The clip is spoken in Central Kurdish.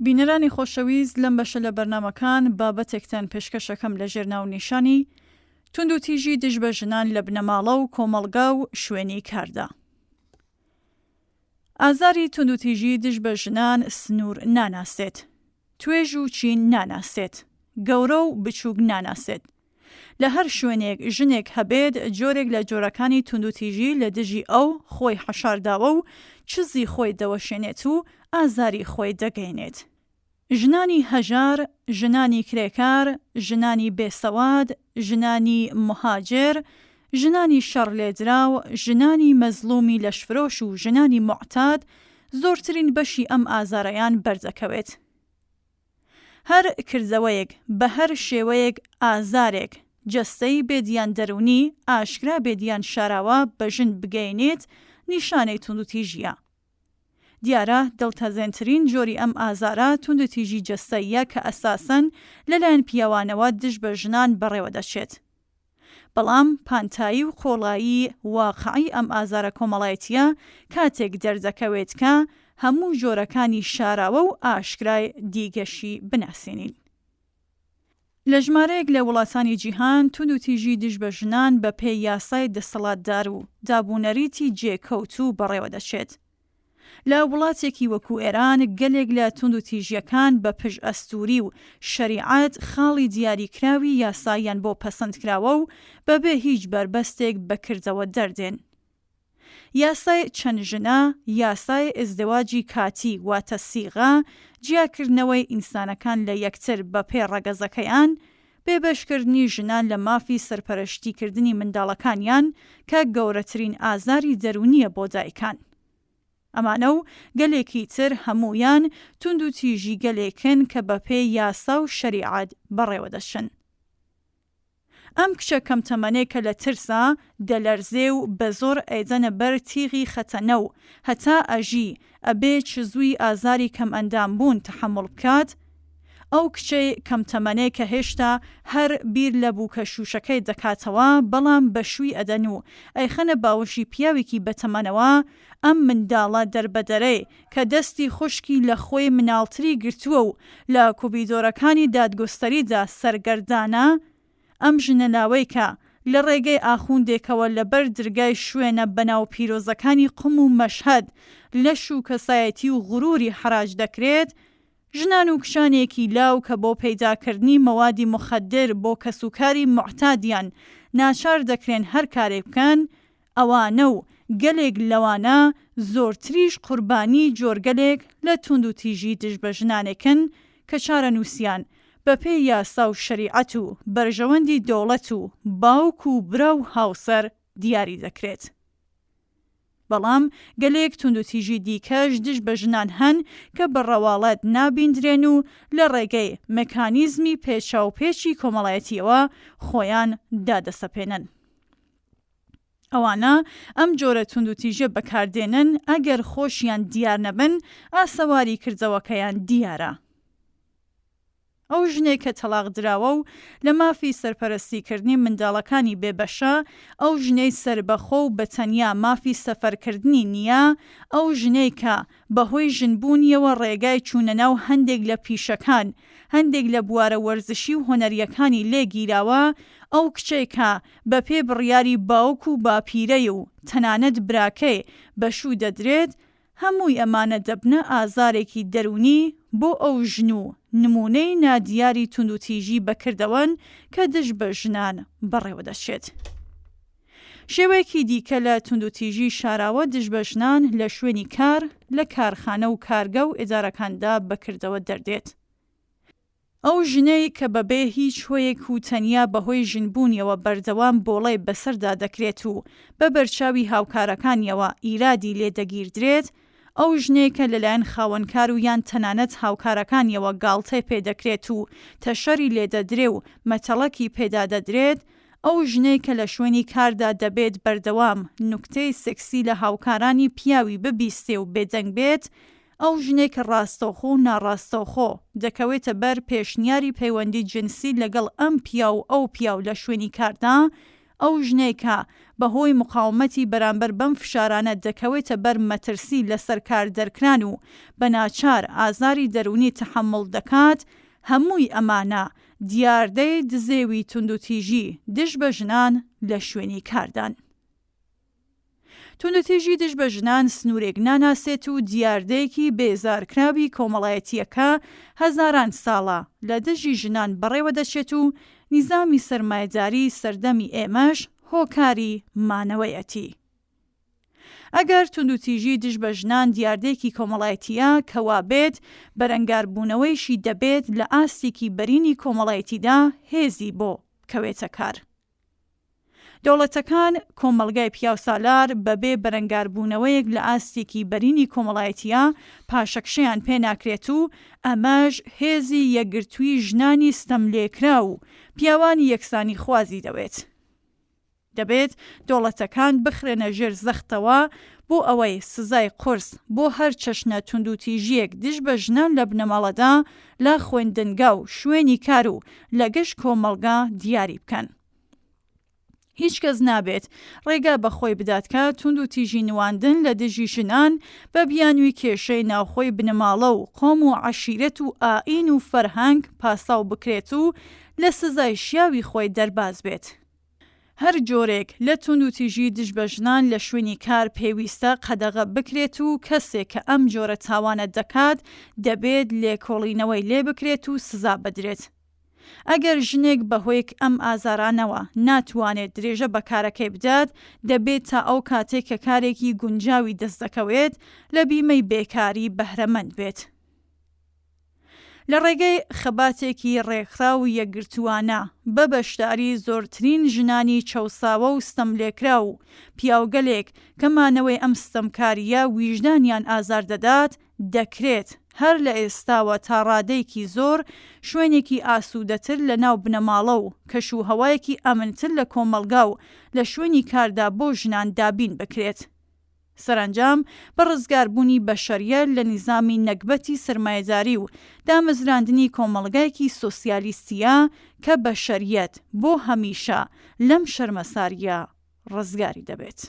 بینەرانی خۆشەویست لەم بەشە لە بەرنامەکان بابەتێکتان پێشکەشەکەم لە ژێر ناونیشانی، توندوتیژی دژ بە ژنان لە بنەماڵە و کۆمەڵگا و شوێنی کاردا. ئازاری توندوتیژی دژ بە ژنان سنوور ناناسێت، توێژ و چین ناناسێت، گەورە و بچووک ناناسێت. لە هەر شوێنێک ژنێک هەبێت جۆرێک لە جۆرەکانی توندوتیژی لە دژی ئەو خۆی حەشارداوە و چزی خۆی دەوەشێنێت و ئازاری خۆی دەگەینێت. ژنانی هەژار، ژنانی کرێکار، ژنانی بێسەواد، ژنانی موهاجر، ژنانی شەڕلێدراو، ژنانی مەزڵومی لەشفرۆش و ژنانی موعتاد زۆرترین بەشی ئەم ئازارەیان بەردەکەوێت. هەر کردەوەیەک، بە هەر شێوەیەک ئازارێک، جەستەیی بێت یان دەروونی، ئاشکرا بێت یان شاراوە بە ژن بگەینێت، نیشانەی توندوتیژییە. دیارە دڵتەزێنترین جۆری ئەم ئازارە توندوتیژی جەستەییە کە ئەساسەن لەلایەن پیاوانەوە دژ بە ژنان بەڕێوە دەچێت. بەڵام پانتایی و قوڵایی واقعی ئەم ئازارە کۆمەڵایەتییە کاتێک دەردەکەوێت کە هەموو جۆرەکانی شاراوە و ئاشکرای دیگەشی بناسێنین. لە ژمارەیەک لە وڵاتانی جیهان توندوتیژی دژ بە ژنان بە پێی یاسای دەسەڵاتدار و دابونەریتی جێکەوتوو بەڕێوە دەچێت. لە وڵاتێکی وەکو ئێران گەلێک لە توندوتیژیەکان بە پشتئەستووری و شەریعەت خاڵی دیاریکراوی یاساییان بۆ پەسەندکراوە و بەبێ هیچ بەربەستێک بە کردەوە دەردێن. یاسای چەند ژنە، یاسای ئیزدواجی کاتی واتە سیغە، جیاکردنەوەی ئینسانەکان لە یەکتر بە پێ ڕەگەزەکەیان، بێبەشکردنی ژنان لە مافی سەرپەرشتیکردنی منداڵەکانیان کە گەورەترین ئازاری دەروونییە بۆ دایکان. ئەمانە و گەلێکی تر هەموویان توندوتیژیگەلێکن کە بە پێی یاسا و شەریعەت بەڕێوەدەچن. ئەم کچە کەم تەمەنەی کە لە ترسا دەلەرزێ و بە زۆر ئەیدەنە بەر تیغی خەتەنە و هەتا ئەژی ئەبێ چزووی ئازاری کەم ئەندام بوون تەحەموڵ بکات، ئەو کچەی کەم تەمەنەی کە هێشتا هەر بیر لە بووکە شووشەکەی دەکاتەوە بەڵام بە شووی ئەدەن و ئەیخەنە باوەشی پیاوێکی بەتەمەنەوە، ئەم منداڵە دەربەدەرەی کە دەستی خوشکی لە خۆی مناڵتری گرتووە و لە کوبیدۆرەکانی دادگوستەریدا سەرگەردانە، ئەم ژنە لاوەی کە لە ڕێگەی ئاخوندێکەوە لە بەر درگای شوێنە بەناو پیرۆزەکانی قوم و مەشهەد لەش و کەسایەتی و غروری حەراج دەکرێت، ژنان و کچانێکی لاو کە بۆ پەیداکردنی مەوادی موخەدر بۆ کەسوکاری موعتادیان ناچار دەکرێن هەر کارێک بکەن، ئەوانە و گەلێک لەوانە زۆرتریش قوربانیی جۆرگەلێک لە توندوتیژی دژ بە ژنانێکن کە چارەنووسیان بەپێی یاسا و شەریعەت و بەرژەوەندی دەوڵەت و باوک و برا و هاوسەر دیاری دەکرێت. بەڵام گەلێک توندوتیژی دیکەش دژ بە ژنان هەن کە بە ڕەواڵەت نابیندرێن و لە ڕێگەی مکانیزمی پێچاوپێچی کۆمەڵایەتییەوە خۆیان دادەسەپێنن. ئەوانە ئەم جۆرە توندوتیژیە بەکاردێنن ئەگەر خۆشیان دیار نەبن ئاسەواری کردەوەکەیان دیارە. ئەو ژنەی کە تەڵاق دراوە و لە مافی سەرپەرستیکردنی منداڵەکانی بێبەشە، ئەو ژنەی سەربەخۆ و بە تەنیا مافی سەفەرکردنی نییە، ئەو ژنەی کە بەهۆی ژنبوونیەوە ڕێگای چوونە ناو هەندێک لە پیشەکان، هەندێک لە بوارە وەرزشی و هونەرییەکانی لێ گیراوە، ئەو کچەی کە بەپێ بڕیاری باوک و باپیرەی و تەنانەت براکەی بە شوو دەدرێت، هەمووی ئەمانە دەبنە ئازارێکی دەروونی بۆ ئەو ژن و نموونەی نادیاری توندوتیژی بەکردەوەن کە دژ بە ژنان بەڕێوەدەچێت. شێوەیەکی دیکە لە توندوتیژی شاراوە دژ بە ژنان لە شوێنی کار، لە کارخانە و کارگە و ئیدارەکاندا بەکردەوە دەردێت. ئەو ژنەی کە بەبێ هیچ هۆیەک و تەنیا بەهۆی ژنبوونیەوە بەردەوام بۆڵەی بەسەردا دەکرێت و بە بەرچاوی هاوکارەکانیەوە ئیرادی لێ دەگیردرێت، ئەو ژنەی کە لەلایەن خاوەنکار و یان تەنانەت هاوکارەکانیەوە گاڵتەی پێ دەکرێت و تەشەری لێ دەدرێ و مەتەڵەکی پێدا دەدرێت، ئەو ژنەی کە لە شوێنی کاردا دەبێت بەردەوام نوکتەی سێکسی لە هاوکارانی پیاوی ببیستێ و بێدەنگ بێت، ئەو ژنەی کە ڕاستەوخۆ و ناڕاستەوخۆ دەکەوێتە بەر پێشنیاری پەیوەندی جنسی لەگەڵ ئەم پیاو و ئەو پیاو لە شوێنی کاردا، ئەو ژنەی کە بە هۆی مقاومەتی بەرامبەر بەم فشارانە دەکەوێتە بەر مەترسی لەسەر کار دەرکران و بە ناچار ئازاری دەروونی تەحەموڵ دەکات، هەمووی ئەمانە دیاردەی دزێوی توندوتیژی دژ بە ژنان لە شوێنی کاردان. توندوتیژی دژ بە ژنان سنوورێک ناناسێت و دیاردەیەکی بێزارکراوی کۆمەڵایەتییە کە هەزاران ساڵە لە دژی ژنان بەڕێوە دەچێت و نیزامی سەرمایەداری سەردەمی ئێمەش هۆکاری مانەوەیەتی. ئەگەر توندوتیژی دژ بە ژنان دیاردەیەکی کۆمەڵایەتییە کەوابێت بەرەنگاربوونەوەیشی دەبێت لە ئاستێکی بەرینی کۆمەڵایەتیدا هێزی بۆ بکەوێتە کار. دەوڵەتەکان، کۆمەڵگای پیاوسالار بەبێ بەرەنگاربوونەوەیەک لە ئاستێکی بەرینی کۆمەڵایەتییا پاشەکشەیان پێ ناکرێت و ئەمەش هێزی یەکگرتووی ژنانی ستەملێکراو و پیاوانی یەکسانیخوازی دەوێت. دەبێت دەوڵەتەکان بخرێنە ژێر زەختەوە بۆ ئەوەی سزای قورس بۆ هەر چەشنە توندوتیژییەک دژ بە ژنان لە بنەماڵەدا، لە خوێندنگا و شوێنی کار و لە گشت کۆمەڵگا دیاری بکەن. هیچ کەس نابێت ڕێگا بە خۆی بدات کە توندوتیژی نواندن لە دژی ژنان بە بیانووی کێشەی ناوخۆی بنەماڵە و قۆم و عەشیرەت و ئائین و فەرهەنگ پاساو بکرێت و لە سزای شیاوی خۆی دەرباز بێت. هەر جۆرێک لە توندوتیژی دژ بە ژنان لە شوێنی کار پێویستە قەدەغە بکرێت و کەسێک کە ئەم جۆرە تاوانە دەکات دەبێت لێکۆڵینەوەی لێ بکرێت و سزا بدرێت. ئەگەر ژنێک بەهۆی ئەم ئازارانەوە ناتوانێت درێژە بە کارەکەی بدات، دەبێت تا ئەو کاتەی کە کارێکی گونجاوی دەست دەکەوێت لە بیمەی بێکاری بەهرەمەند بێت. لە ڕێگەی خەباتێکی ڕێکخراو و یەکگرتووانە بە بەشداری زۆرترین ژنانی چەوساوە و ستەملێکراو و پیاوگەلێک کە مانەوەی ئەم ستەمکارییە ویژدانیان ئازار دەدات، دەکرێت هەر لە ئێستاوە تا ڕادەیەکی زۆر شوێنێکی ئاسوودەتر لە ناو بنەماڵە و کەش و هەوایەکی ئەمنتر لە کۆمەڵگا و لە شوێنی کاردا بۆ ژنان دابین بکرێت. سەرەنجام بە ڕزگاربوونی بەشەرییەت لە نیزامی نەگبەتی سەرمایەداری و دامەزراندنی کۆمەڵگایەکی سۆسیالیستییە کە بەشەرییەت بۆ هەمیشە لەم شەرمەسارییە ڕزگاری دەبێت.